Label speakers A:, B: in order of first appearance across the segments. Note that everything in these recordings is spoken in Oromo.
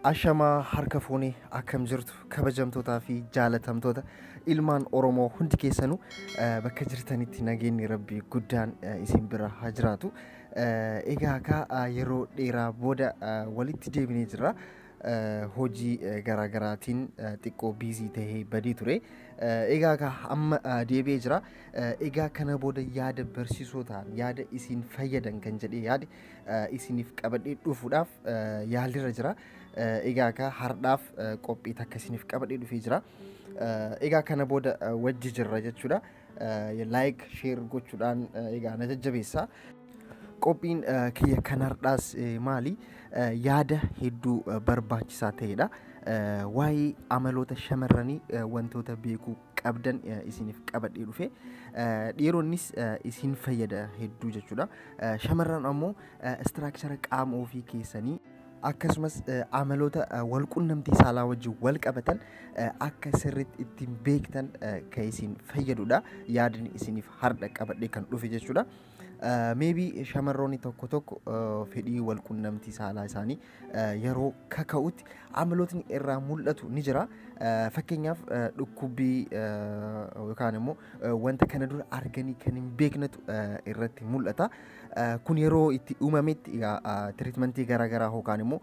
A: Ashamaa harka fuunee, akkam jirtu kabajamtootaa fi jaalatamtoota ilmaan Oromoo hundi keessanuu? Bakka jirtanitti nageenyi Rabbii guddaan isin bira haa jiraatu. Egaa kaa yeroo dheeraa booda walitti deebinee jirra. Hojii garaagaraatiin xiqqoo busy tahee badee ture. Egaa kaa amma deebi'ee jira. Egaa kana booda yaada barsiisoo ta'an, yaada isin fayyadan kan jedhee yaade isiniif qabadhee dhufuudhaaf yaalirra jira. Egaa kaa hardhaaf qophii takka isiniif qabadhee dhufee jira. Egaa kana booda wajji jirra jechuudha. Like, share gochuudhaan egaa na jajjabeessa. Qophiin kiyya kan hardhaas maali? Yaada hedduu barbaachisaa ta'edha. Waa'ee amaloota shamarranii wantoota beekuu qabdan isiniif qabadhee dhufe. Dhiironnis isin fayyada hedduu jechuudha. Shamarran ammoo structure qaama ofii keessanii, akkasumas amaloota walqunnamtii saalaa wajjin wal qabatan akka sirriitti ittiin beektan kan isin fayyadudha. Yaadni isiniif hardha qabadhee kan dhufe jechuudha. Maybe shamarroonni tokko tokko fedhii walqunnamtii saalaa isaanii yeroo kaka'utti amalootni irraa mul'atu ni jira. Fakkeenyaaf, dhukkubbii yookaan immoo wanta kana dura arganii kan hin beeknetu irratti mul'ata. Kun yeroo itti uumametti treatmentii garaagaraa yookaan immoo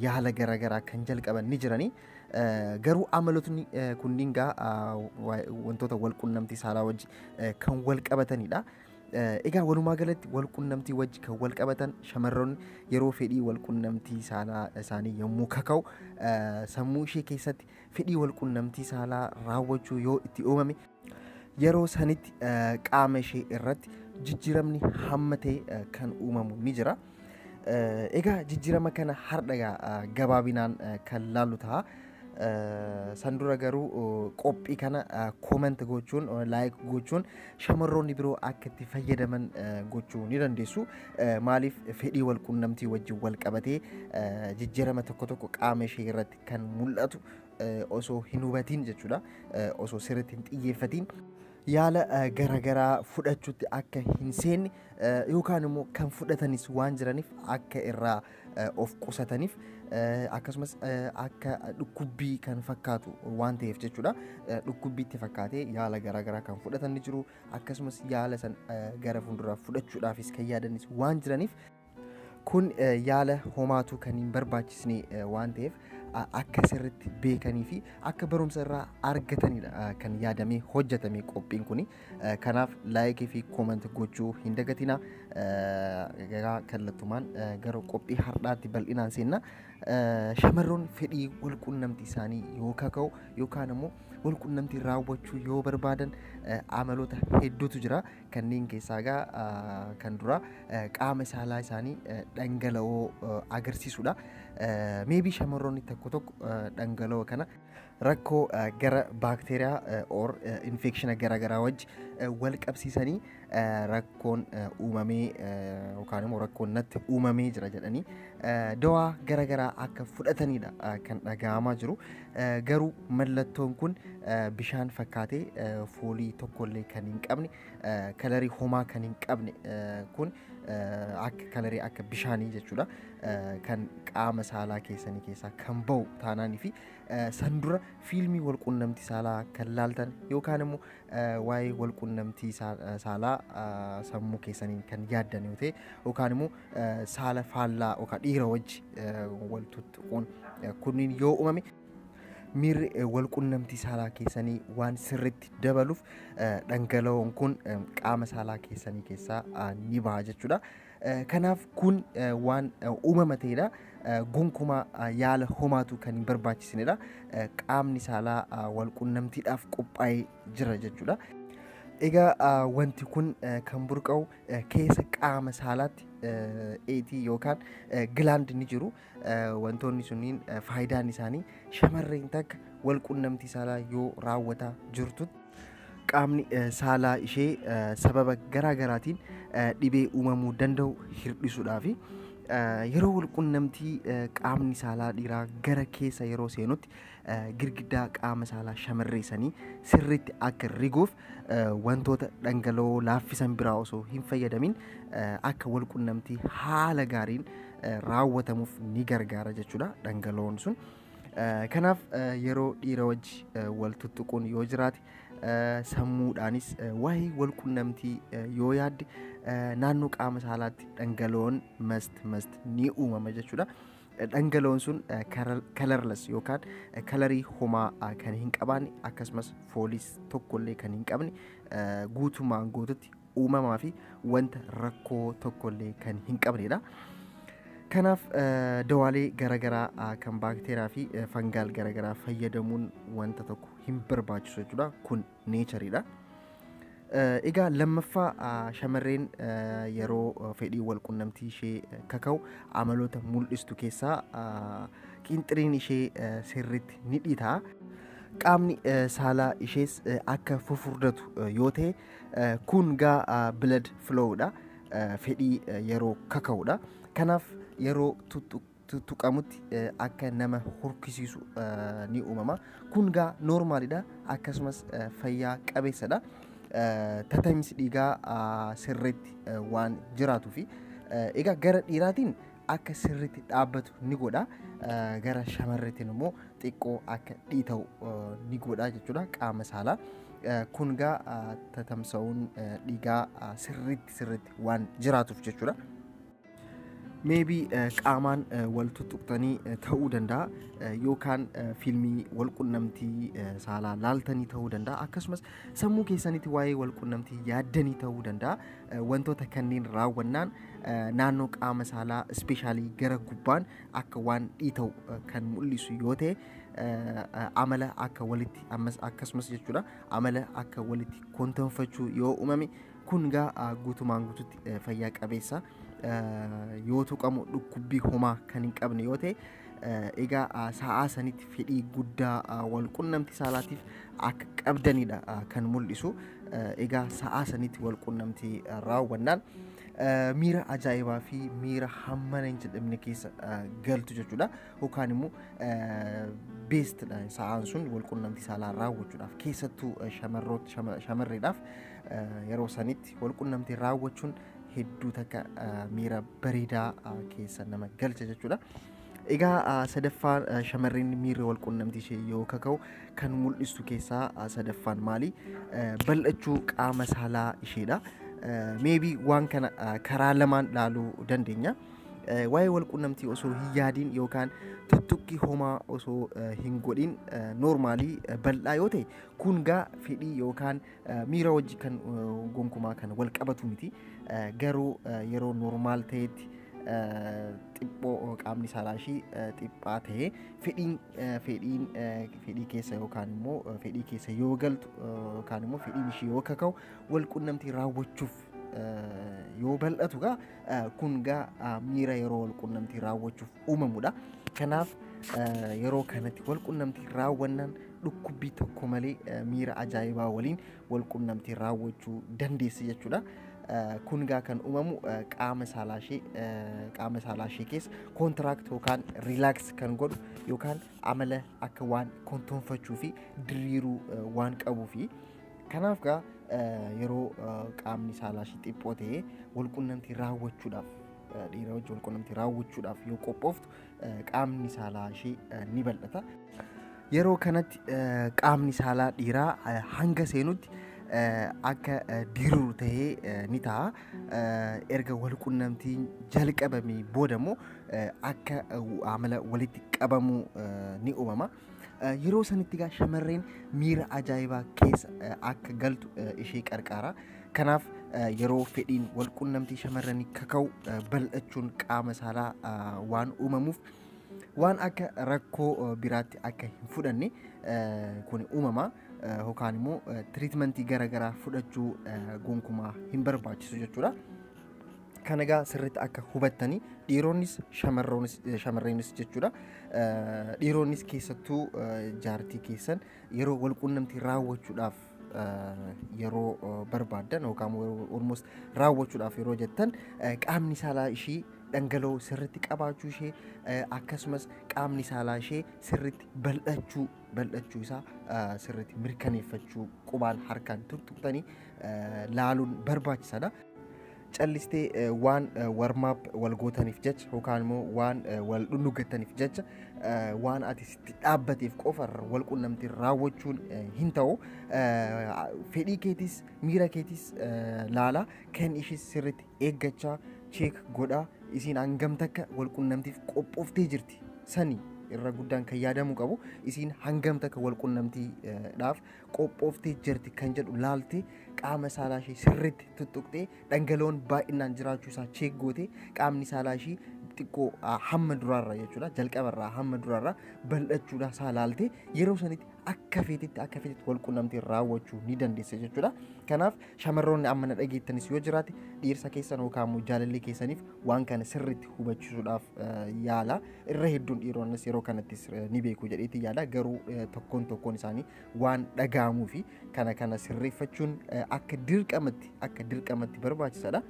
A: yaala garaagaraa kan jalqaban ni jirani. Garuu amalootni kunniin gaa wantoota walqunnamtii saalaa wajji kan wal qabatanidha. Egaa walumaa galatti walqunnamtii wajji kan wal qabatan, shamarroonni yeroo fedhii walqunnamtii saalaa isaanii yommuu kaka'u, sammuu ishee keessatti fedhii walqunnamtii saalaa raawwachuu yoo itti uumame, yeroo sanitti qaama ishee irratti jijjiiramni hamma ta'e kan uumamu ni jira. Egaa jijjiirama kana har'a gabaabinaan kan laallu ta'a. San dura garuu qophii kana comment gochuun, like gochuun shamarroonni biroo akka itti fayyadaman gochuu ni dandeessu. Maaliif, fedhii walqunnamtii wajjin wal qabatee jijjiirama tokko tokko qaama ishee irratti kan mul'atu osoo hin hubatiin jechuudha. Osoo sirriitti hin xiyyeeffatiin yaala garaagaraa fudhachuutti akka hin seenne, yookaan immoo kan fudhatanis waan jiraniif akka irraa of qusataniif, akkasumas akka dhukkubbii kan fakkaatu waan ta'eef jechuudha. Dhukkubbiitti fakkaatee yaala garaagaraa kan fudhatan ni jiru. Akkasumas yaala san gara fuulduraa fudhachuudhaafis kan yaadanis waan jiraniif, kun yaala homaatu kan hin barbaachisne waan ta'eef, akka sirriitti beekanii fi akka barumsa irraa argatanidha kan yaadamee hojjetame qophiin kuni. Kanaaf like fi comment gochuu hin dagatina. Egaa kallattumaan gara qophii har'aatti bal'inaan seenna. Shamarroon fedhii walqunnamtii isaanii yoo kaka'u yookaan immoo walqunnamtii raawwachuu yoo barbaadan amaloota hedduutu jira. Kanneen keessaa egaa kan dura qaama saalaa isaanii dhangala'oo agarsiisudha. Maybe shamarroonni tokko tokko dhangala'oo kana rakkoo gara baakteeriyaa or infection garaagaraa wajji wal qabsiisanii, rakkoon uumamee yookaan immoo rakkoon natti uumamee jira jedhanii dawaa garaagaraa akka fudhatanidha kan dhaga'amaa jiru. Garuu mallattoon kun bishaan fakkaatee foolii tokkollee kan hin qabne, colorii homaa kan hin qabne, kun akka colorii akka bishaanii jechuudha. Kan qaama saalaa keessanii keessaa kan bahu taanaanii fi san dura fiilmii walqunnamtii saalaa kan laaltan yookaan immoo waa'ee walqunnamtii saalaa sammuu keessaniin kan yaaddan yoo ta'e, yookaan immoo saala faallaa yookaan dhiira wajji wal tuttuquun kunniin yoo uumame, miirri walqunnamtii saalaa keessanii waan sirriitti dabaluuf dhangala'oon kun qaama saalaa keessanii keessaa ni baha jechuudha. Kanaaf kun waan uumama ta'edha. Gonkumaa yaala homaatu kan hin barbaachisnedha. Qaamni saalaa walqunnamtiidhaaf qophaa'ee jira jechuudha. Egaa wanti kun kan burqa'u keessa qaama saalaatti eetii yookaan gland ni jiru. Wantoonni sunniin faayidaan isaanii shamarreen takka walqunnamtii saalaa yoo raawwataa jirtutti qaamni saalaa ishee sababa garaa garaatiin dhibee uumamuu danda'u hir'isuudhaafi. Yeroo walqunnamtii qaamni saalaa dhiiraa gara keessa yeroo seenutti girgiddaa qaama saalaa shamarree sanii sirriitti akka riguuf, wantoota dhangala'oo laaffisan biraa osoo hin fayyadamin akka walqunnamtii haala gaariin raawwatamuuf ni gargaara jechuudha dhangala'oon sun. Kanaaf yeroo dhiira wajji wal tuttuquun yoo jiraate, sammuudhaanis waa'ee wal qunnamtii yoo yaadde, naannoo qaama saalaatti dhangala'oon must must ni uumama jechuudha. Dhangala'oon sun colorless yookaan colorii homaa kan hin qabaanne, akkasumas fooliis tokkollee kan hin qabne, guutumaan guututti uumamaa fi wanta rakkoo tokkollee kan hin qabnedha. Kanaaf dawaalee garaagaraa kan baakteeriyaa fi fungal garaagaraa fayyadamuun wanta tokko hin barbaachisu jechuudha. Kun natureiidha. Egaa lammaffaa, shamarreen yeroo fedhii wal qunnamtii ishee kaka'u amaloota mul'istu keessaa qinxiriin ishee sirriitti ni dhiita. Qaamni saalaa ishees akka fufurdatu yoo ta'e, kun gaa blood flowdha. Fedhii yeroo kaka'udha. Kanaaf yeroo tuttuqamutti akka nama horkisiisu ni uumama. Kun gaa normalidha. Akkasumas fayyaa qabeessadha. Tatamsi dhiigaa sirriitti waan jiraatuu fi egaa gara dhiiraatiin akka sirriitti dhaabbatu ni godha. Gara shamarreetiin immoo xiqqoo akka dhiita'u ni godha jechuudha qaama saalaa. Kun gaa tatamsa'uun dhiigaa sirriitti sirriitti waan jiraatuuf jechuudha. Maybe qaamaan wal tuttuqxanii ta'uu danda'a, yookaan fiilmii wal qunnamtii saalaa laaltanii ta'uu danda'a, akkasumas sammuu keessanitti waa'ee wal qunnamtii yaaddanii ta'uu danda'a. Wantoota kanneen raawwannaan naannoo qaama saalaa, especially gara gubbaan akka waan dhiita'u kan mul'isu yoo ta'e, amala akka walitti ammas akkasumas jechuudha amala akka walitti kontonfachuu yoo uumame, kun gaa guutumaan guututti fayyaa qabeessa, yoo tuqamu dhukkubbii homaa kan hin qabne yoo ta'e, egaa sa'aa sanitti fedhii guddaa wal qunnamtii saalaatiif akka qabdanidha kan mul'isu. Egaa sa'aa sanitti wal qunnamtii raawwannaan miira ajaa'ibaa fi miira hammana hin jedhamne keessa galtu jechuudha. Yookaan immoo bestidha sa'aan sun wal qunnamtii saalaa raawwachuudhaaf, keessattuu shamarreedhaaf yeroo sanitti wal qunnamtii raawwachuun hedduu takka miira bareedaa keessa nama galcha jechuudha. Egaa sadaffaan, shamarreen miirri wal qunnamtii ishee yoo kaka'u kan mul'istu keessaa sadaffaan maali? Bal'achuu qaama saalaa isheedha. Maybe waan kana karaa lamaan laaluu dandeenya. Waa'ee wal qunnamtii osoo hin yaadiin yookaan tuttuqqii homaa osoo hin godhin normally bal'aa yoo ta'e, kun gaa fedhii yookaan miira wajji kan gonkumaa kan wal qabatu miti. Garuu yeroo normal ta'etti xiphoo qaamni saalaa ishii xiphaa ta'ee fedhiin fedhii keessa yookaan immoo fedhii keessa yoo galtu yookaan immoo fedhiin ishii yoo kaka'u wal qunnamtii raawwachuuf yoo bal'atu, gaa kun gaa miira yeroo wal qunnamtii raawwachuuf uumamudha. Kanaaf yeroo kanatti wal qunnamtii raawwannaan dhukkubbii tokko malee miira ajaa'ibaa waliin wal qunnamtii raawwachuu dandeessi jechuudha. Kun gaa kan uumamu qaama saalaa ishee keessa contract yookaan relax kan godhu yookaan amala akka waan kontoonfachuu fi diriiruu waan qabuufi. Kanaaf gaa yeroo qaamni saalaa ishee xiphoo ta'ee wal qunnamtii raawwachuudhaaf, dhiira wajjin wal qunnamtii raawwachuudhaaf yoo qophooftu, qaamni saalaa ishee ni bal'ata. Yeroo kanatti qaamni saalaa dhiiraa hanga seenutti akka diriiru ta'ee ni ta'a. Erga wal qunnamtiin jalqabamee booda immoo akka amala walitti qabamuu ni uumama. Yeroo sanitti egaa shamarreen miira ajaa'ibaa keessa akka galtu ishee qarqaara. Kanaaf yeroo fedhiin wal qunnamtii shamarranii kaka'u bal'achuun qaama saalaa waan uumamuuf waan akka rakkoo biraatti akka hin fudhanne, kun uumama, yookaan immoo treatmentii garaagaraa fudhachuu gonkumaa hin barbaachisu jechuudha. Kana egaa sirriitti akka hubattanii dhiironnis shamarreenis jechuudha. Dhiironnis keessattuu jaartii keessan yeroo wal qunnamtii raawwachuudhaaf yeroo barbaaddan yookaan almost raawwachuudhaaf yeroo jettan, qaamni saalaa ishii dhangala'oo sirriitti qabaachuu ishee, akkasumas qaamni saalaa ishee sirriitti bal'achuu isaa sirriitti mirkaneeffachuu, qubaan harkaan tuttuqxanii laaluun barbaachisaadha. Callistee waan warmaap wal gootaniif jecha yookaan immoo waan wal dhunnugattaniif jecha, waan ati sitti dhaabbateef qofa wal qunnamtii raawwachuun hin ta'u. Fedhii keetis miira keetis laala, kan ishees sirriitti eeggachaa check godhaa, isiin hangam takka wal qunnamtiif qophooftee jirti sani irra guddaan kan yaadamuu qabu. Isiin hangam takka wal qunnamtiidhaaf qophooftee jirti kan jedhu laaltee, qaama saalaa ishee sirriitti tuttuqxee, dhangala'oon baay'inaan jiraachuu isaa check gootee, qaamni saalaa ishee xiqqoo hamma duraarraa jechuudha, jalqabarraa hamma duraarraa bal'achuudha isaa laaltee, yeroo sanitti akka feetetti wal qunnamtii raawwachuu ni dandeessa jechuudha. Kanaaf shamarroonni amma na dhageettanis yoo jiraate, dhiirsa keessan yookaan immoo jaalallee keessaniif waan kana sirriitti hubachiisuudhaaf yaala. Irra hedduun dhiironnis yeroo kanattis ni beeku jedheetti yaada, garuu tokkoon tokkoon isaanii waan dhaga'amuu fi kana sirreeffachuun akka dirqamatti barbaachisaadha.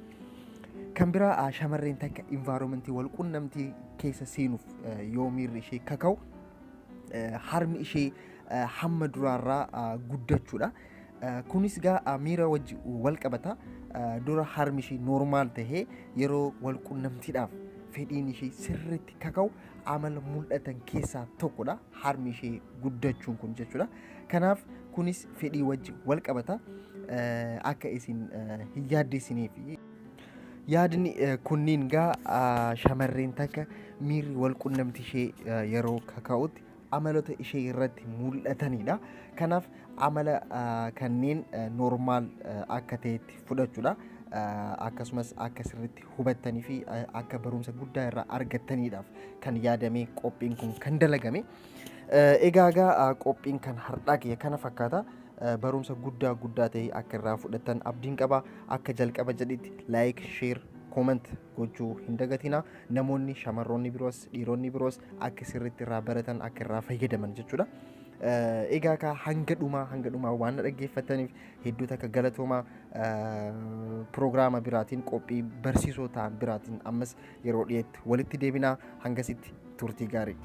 A: Kan biraa, shamarreen takka environmentii wal qunnamtii keessa seenuuf yoo miirri ishee kaka'u, harmi ishee hamma duraarraa guddachuudha. Kunis gaa miira wajji wal qabata. Dura harmi ishee normal tahee, yeroo wal qunnamtiidhaaf fedhiin ishee sirriitti kaka'u amala mul'atan keessaa tokkodha. Harmi ishee guddachuun kun jechuudha. Kanaaf kunis fedhii wajji wal qabata. Akka isin hin yaaddessiniif. Yaadni kunniin gaa shamarreen takka miirri wal qunnamtii ishee yeroo kaka'utti amaloota ishee irratti mul'atanidha. Kanaaf amala kanneen normal akka ta'etti fudhachuudha. Akkasumas akka sirriitti hubattanii fi akka barumsa guddaa irraa argattaniidhaaf kan yaadamee qophiin kun kan dalagame. Egaa qophiin kan har'aa kiyya kana fakkaata. Barumsa guddaa guddaa ta'e akka irraa fudhattan abdiin qaba. Akka jalqaba jedhetti like, share, comment gochuu hin dagatina. Namoonni shamarroonni biroos dhiironni biroos akka sirriitti irraa baratan, akka irraa fayyadaman jechuudha. Egaa kaa hanga dhumaa waan na dhaggeeffataniif hedduu takka galatoomaa. Piroogiraama biraatiin, qophii barsiisoo ta'an biraatiin ammas yeroo dhiyeetti walitti deebinaa. Hangasitti turtii gaarii.